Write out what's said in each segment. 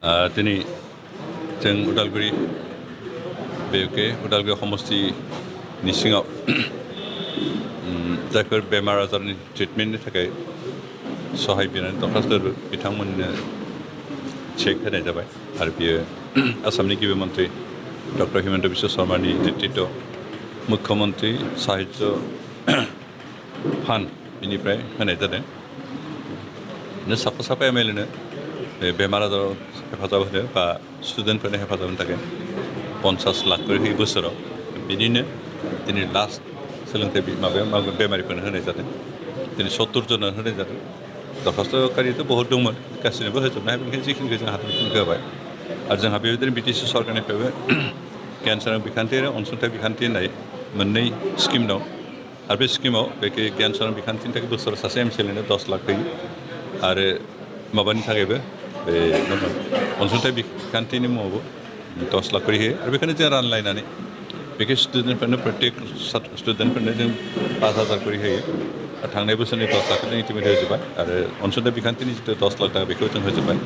दिनै जों उदालगुरि उदालगुरि समस्थिनि सिङाव जायफोर बेमार आजारनि ट्रिटमेन्टनि थाखाय सहाय बिनानै दरखास्त बिथांमोननो चेक होनाय जाबाय आरो बियो आसामनि गिबि मन्त्रि डक्टर हिमन्त बिश्व शर्मानि नेतृत्व मुख्यमन्त्रि साहित्य फान्ड बिनिफ्राय होनाय जादों साफा एमएलएनो बेमार आजाराव हेफाजाब होनो बा स्टुडेन्टफोरनो हेफाजाब होनो थाखाय 50 लाख करि होयो बोसोराव बिनिनो दिनै लास्ट सोलोंथाइ माबायाव बेमारिफोरनो होनाय जादों दिनै 70 जन होनाय जादों दरखास्त'कारिथ' बहुत दंमोन गासैनोबो होजोबनो हाया बेनिखायनो जिखिनिखौ जों हादोंखिनिखौ होबाय आरो जोंहा बेबायदिनो बिटिसि सरकारनिफ्रायबो केन्सार बिखान्थि आरो अनसुंथाइ बिखान्थि होननाय मोननै स्किम दं आरो बे स्किमाव बे केन्सार बिखान्थिनि थाखाय बोसोराव सासे एमसिएलएनो 10 लाख होयो आरो माबानि थाखायबो बे अनसुंथाइ बिखान्थिनि मुङावबो 10 लाख करि होयो आरो बेखौनो जों रानलायनानै बेखौ स्टुडेन्टफोरनो प्रत्येक स्टुडेन्टफोरनो जों 5,000 करि होयो आरो थांनाय बोसोरनि 10 लाखखौ जों इटिमेट होजोब्बाय आरो अनसुंथाइ बिखान्थिनि जिथु 10 लाख थाखा बेखौ जों होजोब्बाय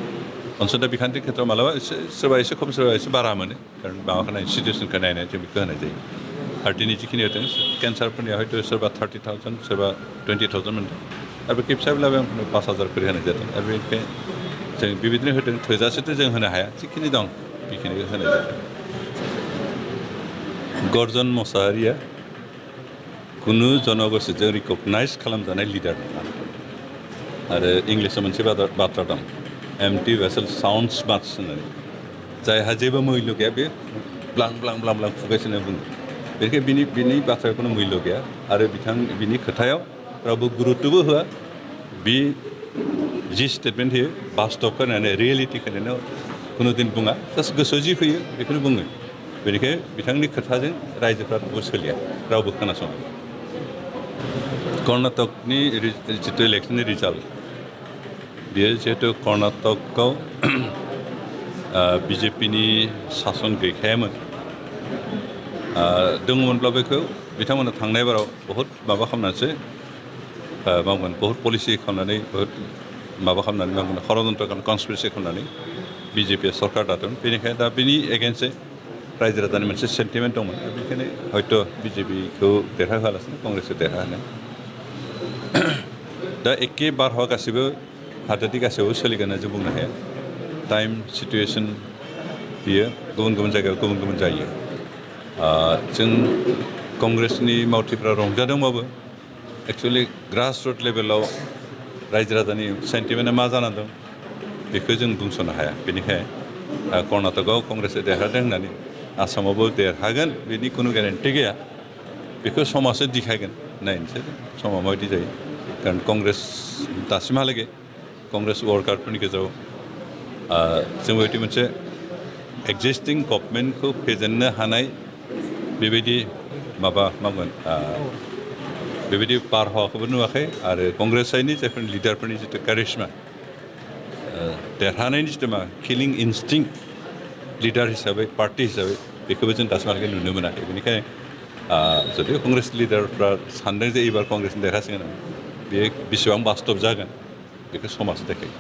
अनसुंथाइ बिखान्थिनि खेत्रआव मालाबा सोरबा एसे खम सोरबा एसे बारा मोनो खारन माबाखौ नाय सिटुवेसनखौ नायनानै जों बेखौ होनाय जायो आरो दिनै जिखिनि होदों केन्सारफोरनिया हयथ' सोरबा 30,000 सोरबा 20,000 मोनदों आरो बे फिसाब्लाबो 5,000 करि होनाय जादों आरो बेनिखायनो जों बेबायदिनो होदों थोजासेथ' जों होनो हाया जिखिनि दं बेखिनिखौ होनाय जादों गर्जन मोसाहारिया कुनु जनगोष्ठीजों रिकगनाइज खालामजानाय लिडार नङा आरो इंलिसाव मोनसे बाथ्रा दं एम्प्टी वेसल साउन्ड्स माच होननानै जायहा जेबो मैल्य गैया बे ब्लां ब्लां ब्लां ब्लां खुगासिनो बुङो बेनिखायनो बिनि बाथ्रायाव खुनु मैल्य गैया आरो बिनि खोथायाव रावबो गुरुत्तबो होआ बे जि स्टेटमेन्ट होयो बास्तबखौ होनानै रियेलिटिखौ होनानै खुनु दिन बुङा जास्ट गोसोआव जि फैयो बेखौनो बुङो बेनिखायनो बिथांनि खोथाजों रायजोफ्रा रावबो सोलिया रावबो खोनासङा कर्नाटकनि जितु इलेक्सननि रिजाल्ट बेयो जिहेतु कर्नाटकआव बिजेपिनि सासन गैखायामोन दङमोनब्ला बेखौ बिथांमोना थांनाय बाराव बहुद माबा खालामनानैसो मावगोन बहुद पलिसि खालामनानै बहुद माबा खालामनानै मावगोन षड़यन्त्र कनस्पिरेसि खालामनानै बिजेपिया सरकार दादोंमोन बेनिखायनो दा बिनि एगेन्स्टै रायजो राजानि मोनसे सेन्टिमेन्ट दंमोन बेनिखायनो हयथ' बिजेपिखौ देरहाहोआलासिनो कंग्रेसखौ देरहाहोनो दा एखे बारहावा गासैबो हादोरनि गासैबो सोलिगोन होनना जों बुंनो हाया टाइम सिटुवेसन बियो गुबुन गुबुन जायगायाव गुबुन गुबुन जायो जों कंग्रेसनि मावथिफ्रा रंजादोंबाबो एक्सुवेलि ग्रास रुट लेभेलाव रायजो राजानि सेन्टिमेन्टआ मा जानानै दं बेखौ जों बुंस'नो हाया बेनिखायनो कर्नाटकआव कंग्रेसआ देरहादों होननानै आसामावबो देरहागोन बेनि खुनु ग्यारेन्टि गैया बेखौ समाजसो दिखायगोन नायनोसै समा माबायदि जायो खारन कंग्रेस दासिमहालागै कंग्रेस वर्कारफोरनि गेजेराव जों बेबायदि मोनसे एक्जिस्टिं गभर्नमेन्टखौ फेजेननो हानाय बेबायदि माबा मावगोन बेबायदि बारहावाखौबो नुवाखै आरो कंग्रेस साइडनि जायफोर लिडारफोरनि जितु कारिश्मा देरहानायनि जितु मा किलिं इनस्टिंक्ट लिडार हिसाबै पार्टि हिसाबै बेखौबो जों दासिमहालागै नुनो मोनाखै बेनिखायनो जुदि कंग्रेस लिडारफ्रा सानदों जे एबार कंग्रेसनि देरहासिगोन बे बेसेबां बास्तब जागोन बेखौ समाजो देखायो